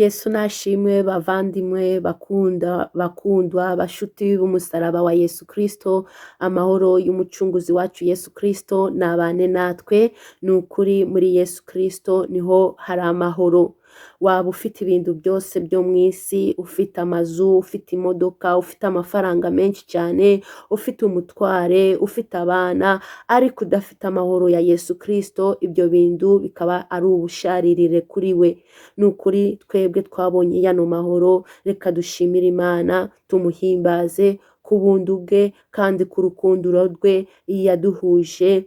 Yesu nashimwe bavandimwe bakunda bakundwa bashuti b'umusaraba wa Yesu Kristo, amahoro y'umucunguzi wacu Yesu Kristo nabane natwe. Ni ukuri muri Yesu Kristo niho hari amahoro. Waba ufite ibintu byose byo mu isi, ufite amazu, ufite imodoka, ufite amafaranga menshi cyane, ufite umutware, ufite abana, ariko udafite amahoro ya Yesu Kristo, ibyo bintu bikaba ari ubusharirire kuri we. Ni ukuri twebwe twabonye yano mahoro, reka dushimire Imana, tumuhimbaze ku buntu bwe kandi ku rukunduro rwe yaduhuje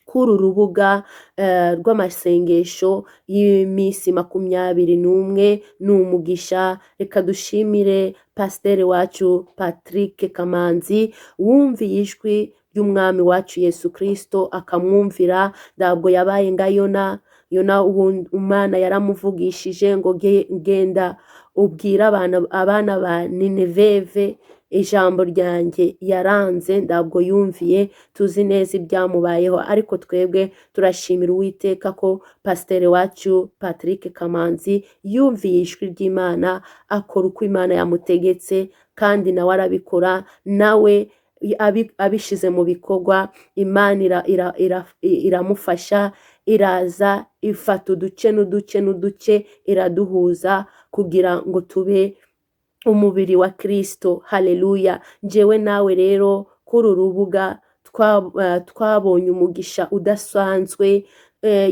kuri uru rubuga rw'amasengesho y'iminsi 21. Ni umugisha. Reka dushimire pasiteri wacu Patrick Kamanzi wumviye ijwi ry'umwami wacu Yesu Kristo akamwumvira. Ntabwo yabaye nka Yona. Yona Imana yaramuvugishije ngo genda ubwire abana ba Nineveve ijambo ryanjye, yaranze, ntabwo yumviye. Tuzi neza ibyamubayeho, ariko twebwe turashimira Uwiteka ko pasiteri wacu Patrick Kamanzi yumviye ijwi ry'Imana, akora uko Imana yamutegetse, kandi nawe arabikora, nawe abishize mu bikorwa. Imana iramufasha, iraza ifata uduce n'uduce n'uduce iraduhuza kugira ngo tube umubiri wa Kristo. Haleluya! Njyewe nawe rero kuri uru rubuga twabonye umugisha udasanzwe.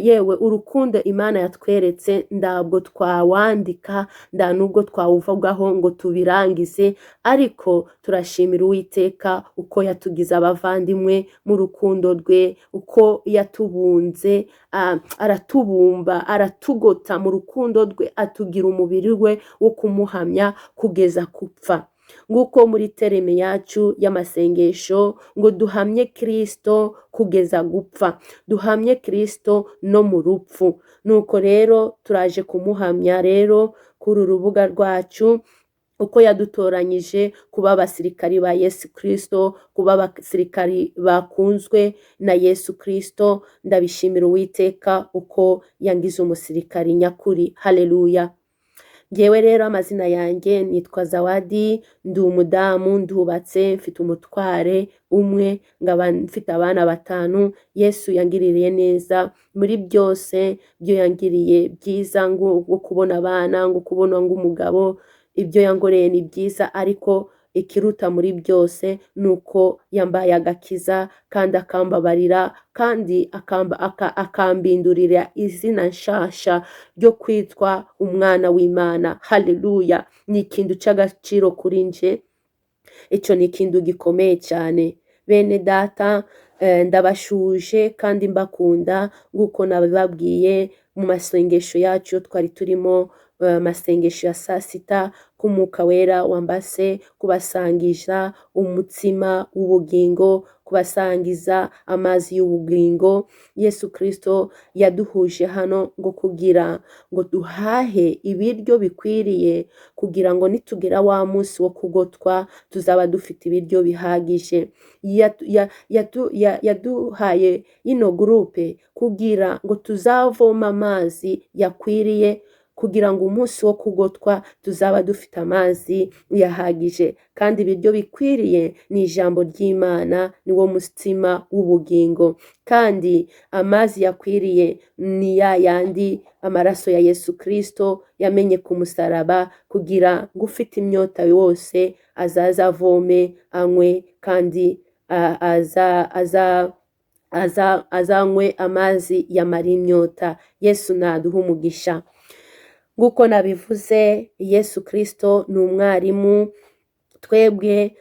Yewe urukundo Imana yatweretse ntabwo twawandika, nta nubwo twawuvugaho ngo tubirangize, ariko turashimira Uwiteka uko yatugize abavandimwe mu rukundo rwe, uko yatubunze, aratubumba, aratugota mu rukundo rwe, atugira umubiri we wo kumuhamya kugeza gupfa. Nguko muri tereme yacu y'amasengesho ngo duhamye Kristo kugeza gupfa, duhamye Kristo no mu rupfu. Nuko rero turaje kumuhamya rero kuri uru rubuga rwacu, uko yadutoranyije kuba abasirikari ba Yesu Kristo, kuba abasirikari bakunzwe na Yesu Kristo. Ndabishimira Uwiteka uko yangize umusirikari nyakuri. Haleluya! Ngewe rero amazina yanjye nitwa Zawadi, ndi umudamu, ndubatse, mfite umutware umwe, nkaba mfite abana 5. Yesu yangiriye neza muri byose, byo yangiriye byiza ngo kubona abana, ngo kubona ng'umugabo, ibyo yangoreye ni byiza, ariko ikiruta muri byose ni uko yambaye agakiza kandi akambabarira kandi akambindurira izina nshasha ryo kwitwa umwana w'Imana. Haleluya! Ni ikintu cy'agaciro kuri nje, icyo ni ikintu gikomeye cyane. Bene data, ndabashuje kandi mbakunda nk'uko nabibabwiye mu masengesho yacu twari turimo, amasengesho ya saa sita, k'Umwuka Wera wambase kubasangiza umutsima w'ubugingo, kubasangiza amazi y'ubugingo. Yesu Kristo yaduhuje hano ngo kugira ngo duhahe ibiryo bikwiriye, kugira ngo nitugera wa munsi wo kugotwa tuzaba dufite ibiryo bihagije. Yaduhaye ino gurupe kugira ngo tuzavome amazi yakwiriye, kugira ngo umunsi wo kugotwa tuzaba dufite amazi yahagije. Kandi ibiryo bikwiriye ni ijambo ry'Imana, ni wo mutsima w'ubugingo. Kandi amazi yakwiriye ni ya yandi amaraso ya Yesu Kristo yamenye ku musaraba, kugira ngo ufite imyota wose azaza avome anywe, kandi azanywe amazi yamara inyota. Yesu naduha umugisha. Nguko nabivuze, Yesu Kristo ni umwarimu, twebwe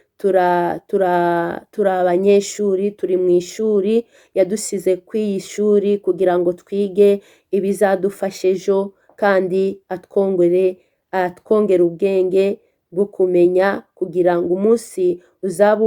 turi abanyeshuri, turi mu ishuri, yadusize ku iyi shuri kugira ngo twige ibizadufasha ejo, kandi atwongere ubwenge bwo kumenya, kugira ngo umunsi uzaba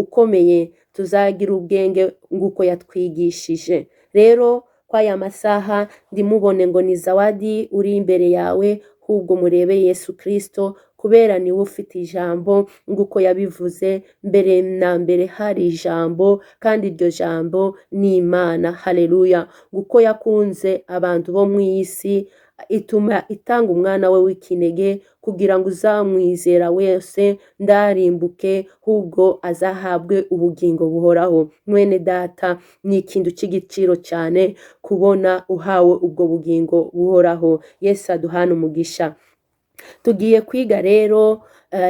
ukomeye tuzagira ubwenge nguko yatwigishije. Rero kwaya masaha ndimubone ngo ni Zawadi uri imbere yawe, ahubwo murebe Yesu Kristo, kubera niwe ufite ijambo. Nguko yabivuze, mbere na mbere hari ijambo, kandi iryo jambo ni Imana. Haleluya! Nguko yakunze abantu bo mu isi, Ituma itanga umwana we w'ikinege kugira ngo uzamwizera wese ndarimbuke, ahubwo azahabwe ubugingo buhoraho. Mwene data, ni ikintu cy'igiciro cyane kubona uhawe ubwo bugingo buhoraho. Yesu aduhane umugisha. Tugiye kwiga rero,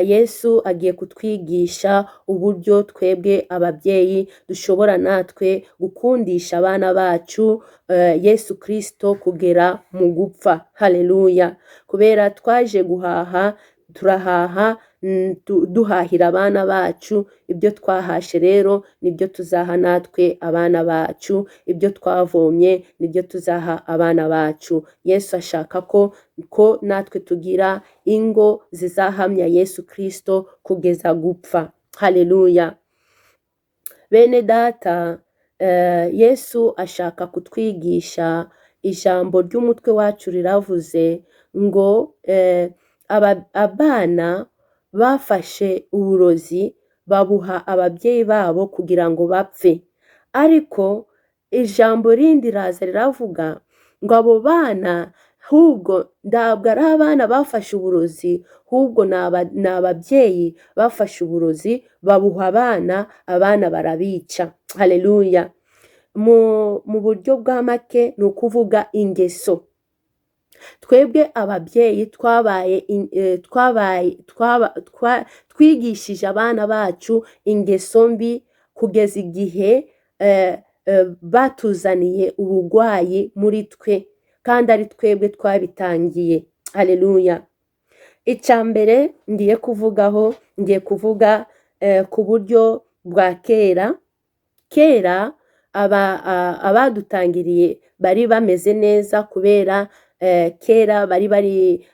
Yesu agiye kutwigisha uburyo twebwe ababyeyi dushobora natwe gukundisha abana bacu Yesu Kristo kugera mu gupfa. Haleluya! Kubera twaje guhaha, turahaha, duhahira abana bacu. Ibyo twahashe rero nibyo tuzaha natwe abana bacu, ibyo twavomye nibyo tuzaha abana bacu. Yesu ashaka ko natwe tugira ingo zizahamya Yesu Kristo kugeza gupfa. Haleluya! Bene data, Yesu ashaka kutwigisha. Ijambo ry'umutwe wacu riravuze ngo abana bafashe uburozi babuha ababyeyi babo kugira ngo bapfe. Ariko ijambo rindi raza riravuga ngo abo bana ahubwo ntabwo ari abana bafashe uburozi, ahubwo ni ababyeyi bafashe uburozi babuha abana, abana barabica. Haleluya! Mu buryo bwa make ni ukuvuga ingeso. Twebwe ababyeyi twabaye twabaye twigishije abana bacu ingeso mbi kugeza igihe batuzaniye ubugwayi muri twe, kandi ari twebwe twabitangiye. Haleluya! Icya mbere ngiye kuvugaho, ngiye kuvuga ku buryo bwa kera. Kera abadutangiriye bari bameze neza, kubera kera bari bari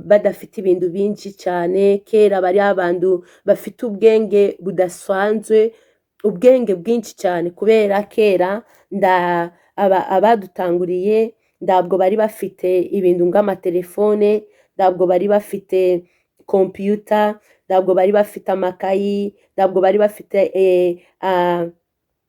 badafite ibintu byinshi cyane. Kera bari abantu bafite ubwenge budasanzwe, ubwenge bwinshi cyane, kubera kera abadutanguriye ntabwo bari bafite ibintu nk'amatelefone, ntabwo bari bafite kompiyuta, ntabwo bari bafite amakayi, ntabwo bari bafite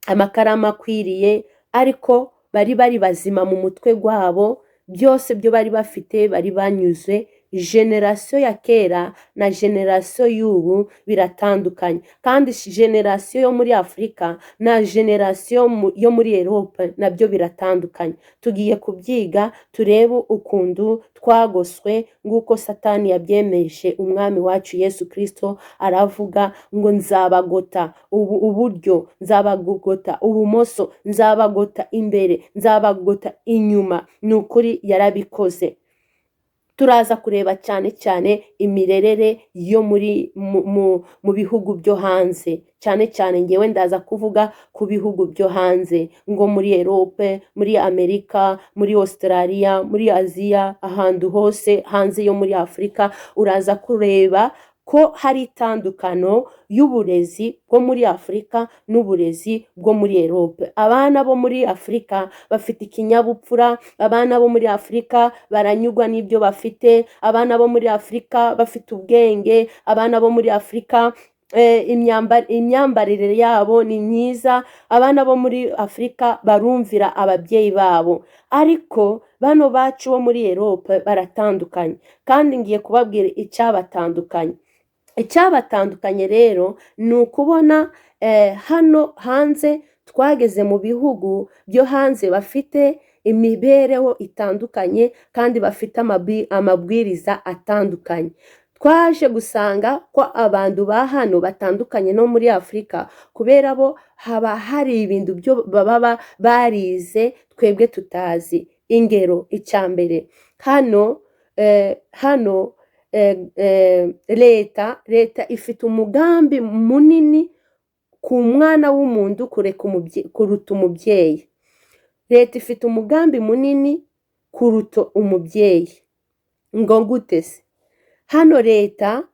amakaramu akwiriye, ariko bari bari bazima mu mutwe wabo. Byose byo bari bafite bari banyuze. Génération ya kera na génération y'ubu biratandukanye, kandi génération yo muri Afurika na génération yo muri Europe nabyo biratandukanye. Tugiye kubyiga, turebe ukuntu twagoswe nk'uko Satani yabyemeje umwami wacu Yesu Kristo. Aravuga ngo nzabagota ubu uburyo, nzabagota ubumoso, nzabagota imbere, nzabagota inyuma. Ni ukuri yarabikoze. Turaza kureba cyane cyane imirerere yo muri mu bihugu byo hanze. Cyane cyane ngewe ndaza kuvuga ku bihugu byo hanze, ngo muri Europe, muri Amerika, muri Australia, muri Aziya, ahantu hose hanze yo muri Afurika. Uraza kureba ko hari itandukano y'uburezi bwo muri Afurika n'uburezi bwo muri Europe. Abana bo muri Afurika bafite ikinyabupfura, abana bo muri Afurika baranyurwa n'ibyo bafite, abana bo muri Afurika bafite ubwenge, abana bo muri Afurika imyambarire yabo ni myiza, abana bo muri Afurika barumvira ababyeyi babo. Ariko bano bacu bo muri Europe baratandukanye, kandi ngiye kubabwira icyabatandukanye. Icyabatandukanye rero ni ukubona hano hanze twageze mu bihugu byo hanze bafite imibereho itandukanye, kandi bafite amabwiriza atandukanye. Twaje gusanga ko abantu ba hano batandukanye no muri Afurika, kubera bo haba hari ibintu byo baba barize twebwe tutazi. Ingero, icya mbere, hano leta ifite umugambi munini ku mwana w'umuntu kureka kuruta umubyeyi. Leta ifite umugambi munini kuruta umubyeyi. Ngo gute se? Hano leta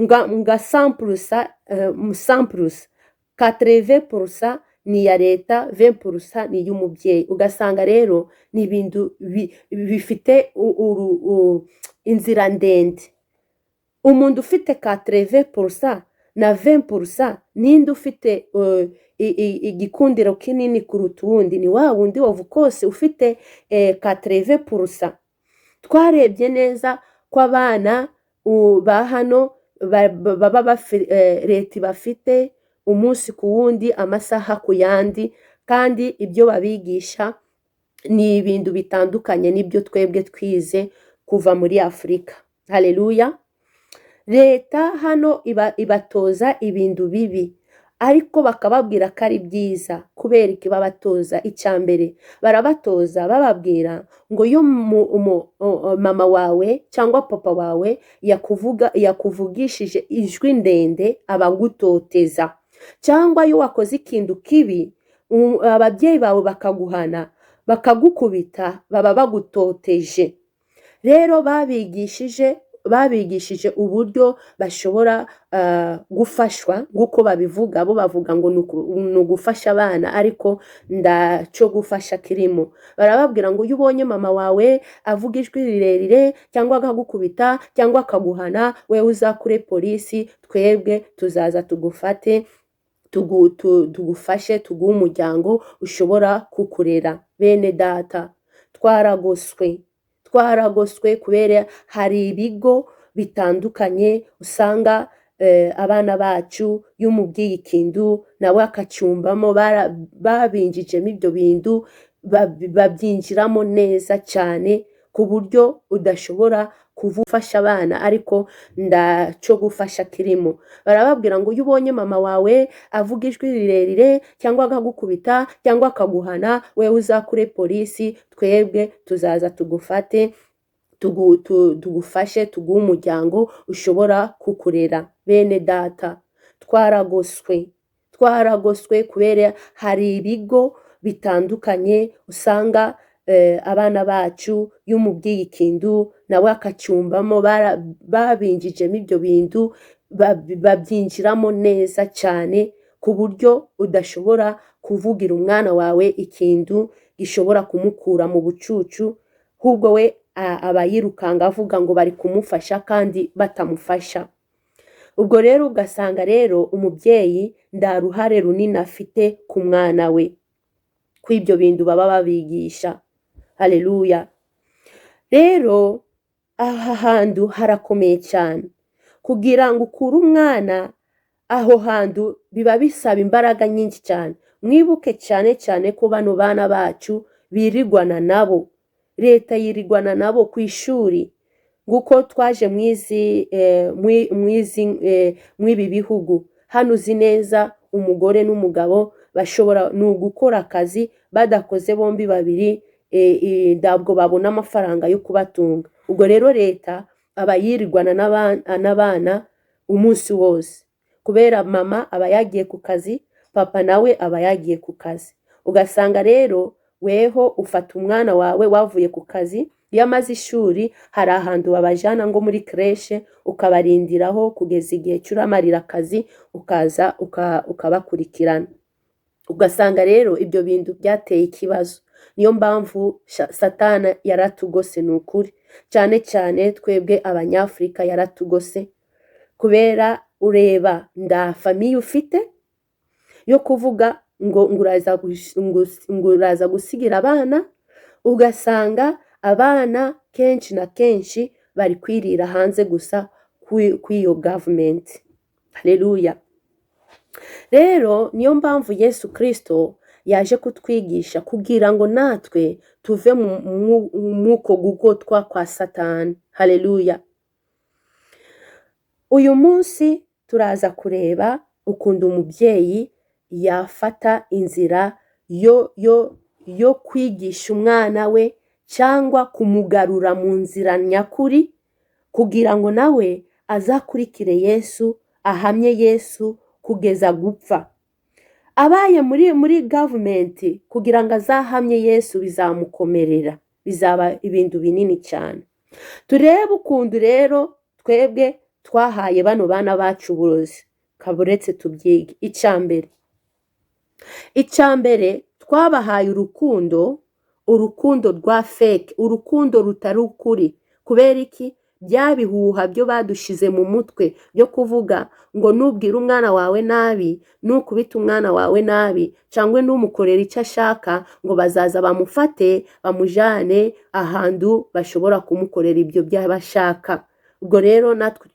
nga 100%, 100%, 80% ni iya leta, 20% ni iy'umubyeyi. Ugasanga rero ni ibintu bifite inzira ndende. Umuntu ufite 80% na 20%, ninde ufite igikundiro kinini kuruta uwundi? Ni wa wundi of course ufite 80%. Twarebye neza ko abana ba hano baba leta bafite umunsi ku wundi, amasaha ku yandi, kandi ibyo babigisha ni ibintu bitandukanye n'ibyo twebwe twize kuva muri Afurika. Haleluya! Leta hano ibatoza ibintu bibi, ariko bakababwira ko ari byiza. Kubera iki babatoza? Icya mbere, barabatoza bababwira ngo iyo mama wawe cyangwa papa wawe yakuvugishije ijwi ndende, aba agutoteza, cyangwa iyo wakoze ikintu kibi, ababyeyi bawe bakaguhana, bakagukubita, baba bagutoteje. Rero babigishije uburyo bashobora gufashwa, nk'uko babivuga. Bo bavuga ngo ni ugufasha abana, ariko ndaco gufasha kirimo. Barababwira ngo iyo ubonye mama wawe avuga ijwi rirerire, cyangwa akagukubita, cyangwa akaguhana, wewe uzakure polisi, twebwe tuzaza tugufate, tugufashe, tuguhe umuryango ushobora kukurera. Bene data, twaragoswe, twaragoswe, kubera hari ibigo bitandukanye usanga abana bacu iyo umubwiye ikintu nawe akacyumbamo, babinjijemo ibyo bintu, babyinjiramo neza cyane, ku buryo udashobora gufasha abana, ariko ndaco gufasha kirimo. Barababwira ngo iyo ubonye mama wawe avuga ijwi rirerire, cyangwa akagukubita, cyangwa akaguhana, wewe uzakure polisi, twebwe tuzaza tugufate, tugufashe, tuguhe umuryango ushobora kukurera. Bene data, twaragoswe, twaragoswe, kubera hari ibigo bitandukanye usanga abana bacu iyo umubwiye ikintu nawe akacyumbamo, babinjijemo ibyo bintu, babyinjiramo neza cyane, ku buryo udashobora kuvugira umwana wawe ikintu gishobora kumukura mu bucucu. Ahubwo we aba yirukanga avuga ngo bari kumufasha, kandi batamufasha. Ubwo rero ugasanga rero umubyeyi nta ruhare runini afite ku mwana we kw'ibyo bintu baba babigisha. Haleluya! Rero aha hantu harakomeye cyane. Kugira ngo ukure umwana aho hantu biba bisaba imbaraga nyinshi cyane. Mwibuke cyane cyane ko bano bana bacu birigwana nabo, leta yirigwana nabo ku ishuri. Nguko twaje mw'ibi bihugu hano, uzi neza umugore n'umugabo bashobora ni ugukora akazi, badakoze bombi babiri ntabwo babona amafaranga yo kubatunga. Ubwo rero leta aba yirigwana n'abana umunsi wose, kubera mama aba yagiye ku kazi, papa nawe aba yagiye ku kazi. Ugasanga rero weho ufata umwana wawe wavuye ku kazi, iyo amaze ishuri hari ahantu babajana ngo muri crèche, ukabarindiraho kugeza igihe cy'uramarira akazi, ukaza ukabakurikirana. Ugasanga rero ibyo bintu byateye ikibazo. Niyo mpamvu Satana yaratugose, ni ukuri, cyane cyane twebwe Abanyafurika yaratugose, kubera ureba nda famille ufite yo kuvuga ngo uraza gusigira abana, ugasanga abana kenshi na kenshi bari kwirira hanze gusa kw'iyo gavumenti. Haleluya! Rero niyo mpamvu Yesu Kirisito yaje kutwigisha, kugira ngo natwe tuve mw'uko gugotwa kwa Satani. Haleluya! Uyu munsi turaza kureba ukuntu umubyeyi yafata inzira yo kwigisha umwana we, cyangwa kumugarura mu nzira nyakuri, kugira ngo nawe azakurikire Yesu, ahamye Yesu kugeza gupfa. Abaye muri gavumenti, kugira ngo azahamye Yesu bizamukomerera, bizaba ibintu binini cyane. Turebe ukuntu rero twebwe twahaye bano bana bacu uburozi. Kaburetse tubyige. Icya mbere, twabahaye urukundo, urukundo rwa fake, urukundo rutari ukuri. Kubera iki? Bya bihuha byo badushize mu mutwe byo kuvuga ngo nubwira umwana wawe nabi, nukubita umwana wawe nabi, cyangwa numukorera icyo ashaka, ngo bazaza bamufate bamujane ahantu bashobora kumukorera ibyo by'abashaka. Ubwo rero natwe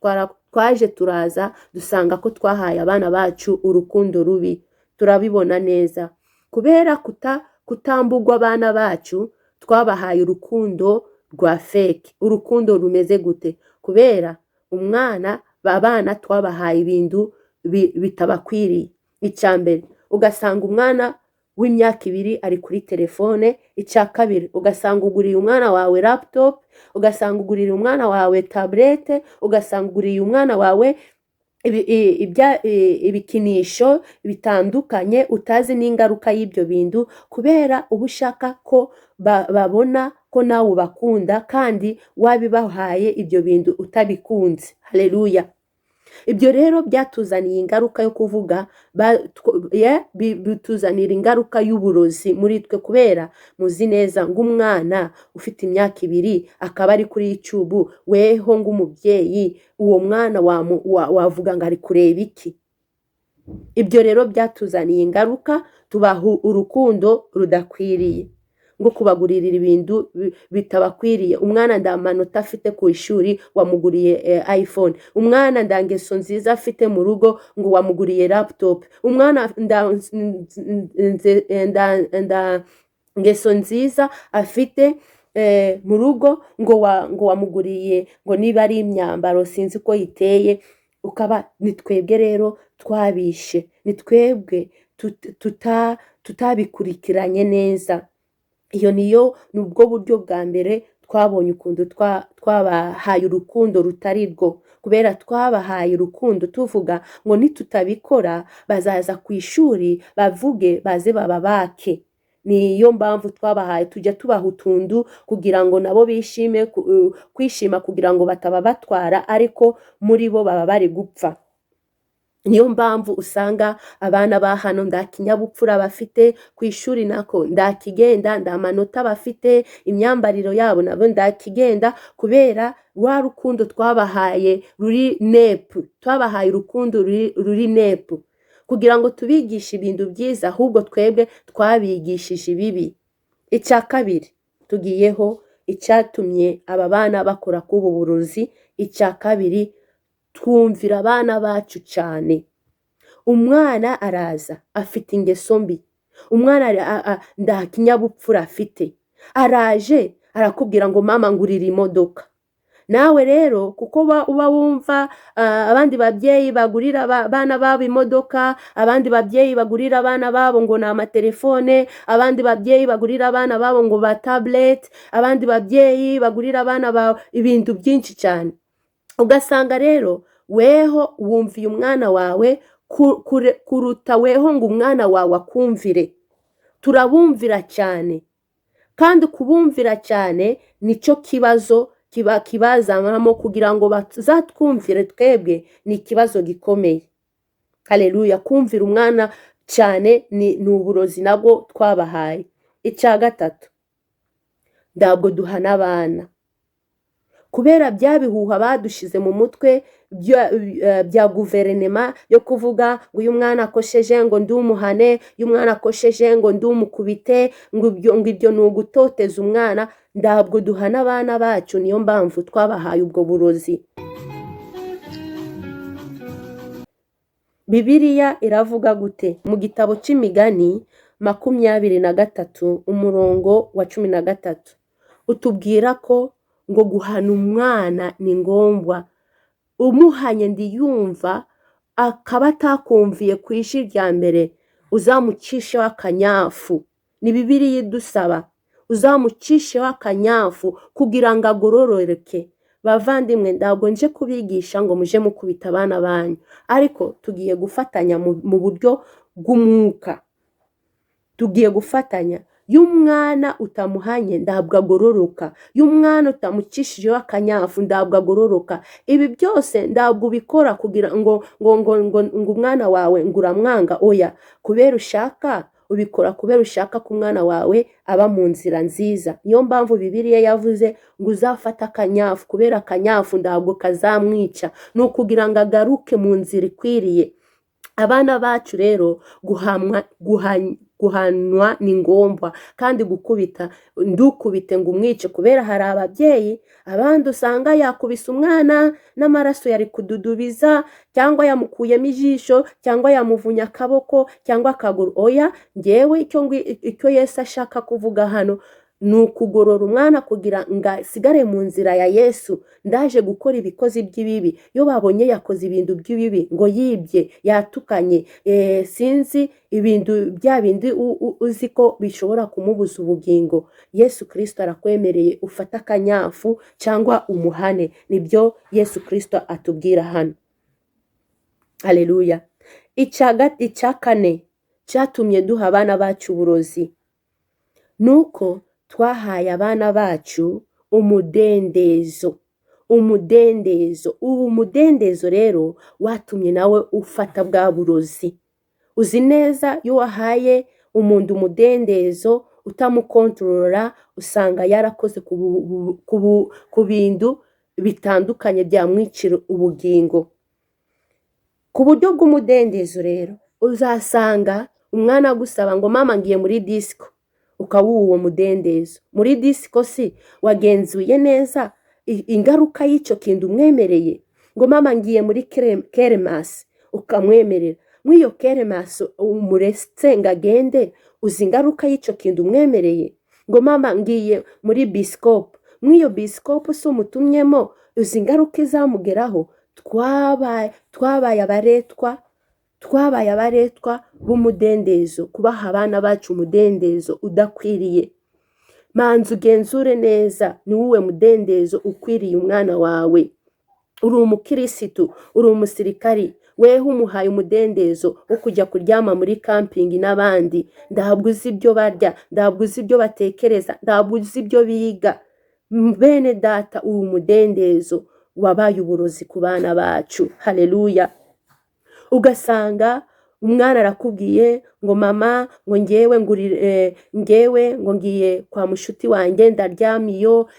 twaje turaza dusanga ko twahaye abana bacu urukundo rubi, turabibona neza. Kubera kutambugwa abana bacu, twabahaye urukundo rwa fake. Urukundo rumeze gute? Kubera umwana, abana twabahaye ibintu bitabakwiriye. Icya mbere, ugasanga umwana w'imyaka 2 ari kuri telefone. Icya kabiri, ugasanga uguriye umwana wawe laptop, ugasanga uguriye umwana wawe tablette, ugasanga uguriye umwana wawe ibikinisho bitandukanye, utazi n'ingaruka y'ibyo bintu, kubera uba ushaka ko babona ko nawe ubakunda, kandi wabibahaye ibyo bintu utabikunze. Haleluya. Ibyo rero byatuzaniye ingaruka yo kuvuga, bituzanira ingaruka y'uburozi muri twe, kubera muzi neza ngo umwana ufite imyaka 2 akaba ari kuri YouTube, weho ng'umubyeyi uwo mwana wavuga ngo ari kureba iki? Ibyo rero byatuzaniye ingaruka, tubaha urukundo rudakwiriye, ngo kubagurira ibintu bitabakwiriye. Umwana nda manota afite ku ishuri, wamuguriye iPhone. Umwana nda ngeso nziza afite mu rugo, ngo wamuguriye laptop. Umwana nda ngeso nziza afite mu rugo, ngo wamuguriye ngo niba ari imyambaro sinzi ko iteye. Ukaba ni twebwe rero twabishe, ni twebwe tutabikurikiranye neza. Iyo niyo nubwo buryo bwa mbere twabonye ukuntu twabahaye urukundo rutari rwo, kubera twabahaye urukundo tuvuga ngo nitutabikora bazaza ku ishuri bavuge baze bababake. Niyo mpamvu twabahaye, tujya tubaha utundu kugira ngo nabo bishime, kwishima kugira ngo batababatwara, ariko muri bo baba bari gupfa. Niyo mpamvu usanga abana ba hano nda kinyabupfura bafite ku ishuri, nako ndakigenda, nda manota bafite, imyambariro yabo nabo ndakigenda, kubera rwa rukundo twabahaye ruri nepu. Twabahaye urukundo ruri nepu kugira ngo tubigishe ibintu byiza, ahubwo twebwe twabigishije ibibi. Icya kabiri tugiyeho, icyatumye aba bana bakora k'ubu burozi, icya kabiri, twumvira abana bacu cyane. Umwana araza afite ingeso mbi, umwana nda kinyabupfura afite, araje arakubwira ngo mama ngurira imodoka. Nawe rero kuko uba wumva abandi babyeyi bagurira abana babo imodoka, abandi babyeyi bagurira abana babo ngo ni amatelefone, abandi babyeyi bagurira abana babo ngo ba tablet, abandi babyeyi bagurira abana babo ibintu byinshi cyane. Ugasanga rero weho wumviye umwana wawe kuruta weho ngo umwana wawe akumvire. Turabumvira cyane, kandi kubumvira cyane nicyo kibazo kibazanamo, kugira ngo bazatwumvire twebwe ni ikibazo gikomeye. Haleluya. Kumvira umwana cyane ni uburozi nabwo twabahaye. Icya gatatu, ntabwo duhana abana, kubera bya bihuha badushize mu mutwe bya guverinema yo kuvuga ngo uyu mwana akosheje ngo ndumuhane, uyu mwana akosheje ngo ndumukubite, ngo ibyo ni ugutoteza umwana. Ntabwo duhana abana bacu, niyo mpamvu twabahaye ubwo burozi. Bibiliya iravuga gute? Mu gitabo cy'Imigani 23 umurongo wa 13 utubwira ko ngo guhana umwana ni ngombwa. Umuhanye ndiyumva akaba atakumviye ku ijwi rya mbere, uzamucisheho akanyafu. Ni Bibiliya idusaba, uzamucisheho akanyafu kugira ngo agorororeke. Bavandimwe, ntabwo nje kubigisha ngo muje mukubita abana banyu, ariko tugiye gufatanya mu buryo bw'umwuka. Tugiye gufatanya. Iyo umwana utamuhanye ntabwo agororoka, iyo umwana utamucishijeho akanyafu ntabwo agororoka. Ibi byose ntabwo ubikora kugira ngo ngo ngo ngo ngo umwana wawe ngo uramwanga, oya, kubera ushaka Ubikora kubera ushaka ko umwana wawe aba mu nzira nziza. Niyo mpamvu Bibiliya yavuze ngo uzafate akanyafu, kubera akanyafu ntabwo kazamwica, ni ukugira ngo agaruke mu nzira ikwiriye. Abana bacu rero guhanwa ni ngombwa, kandi gukubita ndukubite ngo umwice, kubera hari ababyeyi abandi usanga yakubise umwana n'amaraso yari kududubiza, cyangwa yamukuyemo ijisho, cyangwa yamuvunya akaboko cyangwa akaguru. Oya, ngewe icyo Yesu ashaka kuvuga hano ni ukugorora umwana kugira ngo asigare mu nzira ya Yesu. Ndaje gukora ibikozi by'ibibi. Iyo babonye yakoze ibintu by'ibibi, ngo yibye, yatukanye, sinzi ibintu bya bindi uzi ko bishobora kumubuza ubugingo, Yesu Kirisito arakwemereye ufate akanyafu cyangwa umuhane. Nibyo Yesu Kirisito atubwira hano. Haleluya. Icya kane cyatumye duha abana bacu uburozi nuko twahaye abana bacu umudendezo. Umudendezo, ubu mudendezo rero watumye nawe ufata bwa burozi. Uzi neza iyo wahaye umuntu umudendezo utamukontorora, usanga yarakoze ku bintu bitandukanye byamwicira ubugingo. Ku buryo bw'umudendezo rero uzasanga umwana agusaba ngo mama ngiye muri disiko, ukawuha uwo mudendezo. Muri disiko si wagenzuye neza ingaruka y'icyo kintu umwemereye? Ngo mama ngiye muri keremasi, ukamwemerera. Muri iyo keremasi umuretse ngo agende, uzi ingaruka y'icyo kintu umwemereye? Ngo mama ngiye muri bisikopu, muri iyo bisikopu si umutumyemo, uzi ingaruka izamugeraho? Twabaye abaretwa, twabaye abaretwa b'umudendezo, kubaha abana bacu umudendezo udakwiriye. Manza ugenzure neza ni wowe mudendezo ukwiriye umwana wawe. Uri umukirisitu, uri umusirikari, weho umuhaye umudendezo wo kujya kuryama muri kampingi n'abandi. Ntabwo uzi ibyo barya, ntabwo uzi ibyo batekereza, ntabwo uzi ibyo biga. Bene data, uwo mudendezo wabaye uburozi ku bana bacu. Haleluya. Ugasanga umwana arakubwiye ngo mama ngo ngewe ngurire, ngewe ngo ngiye kwa mushuti wanjye ndaryama iyo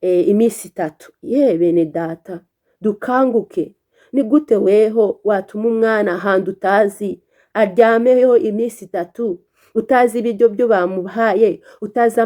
iminsi 3. Ye bene data, dukanguke. Ni gute weho watuma umwana ahantu utazi aryameho iminsi 3, utazi ibiryo byo bamuhaye, utazi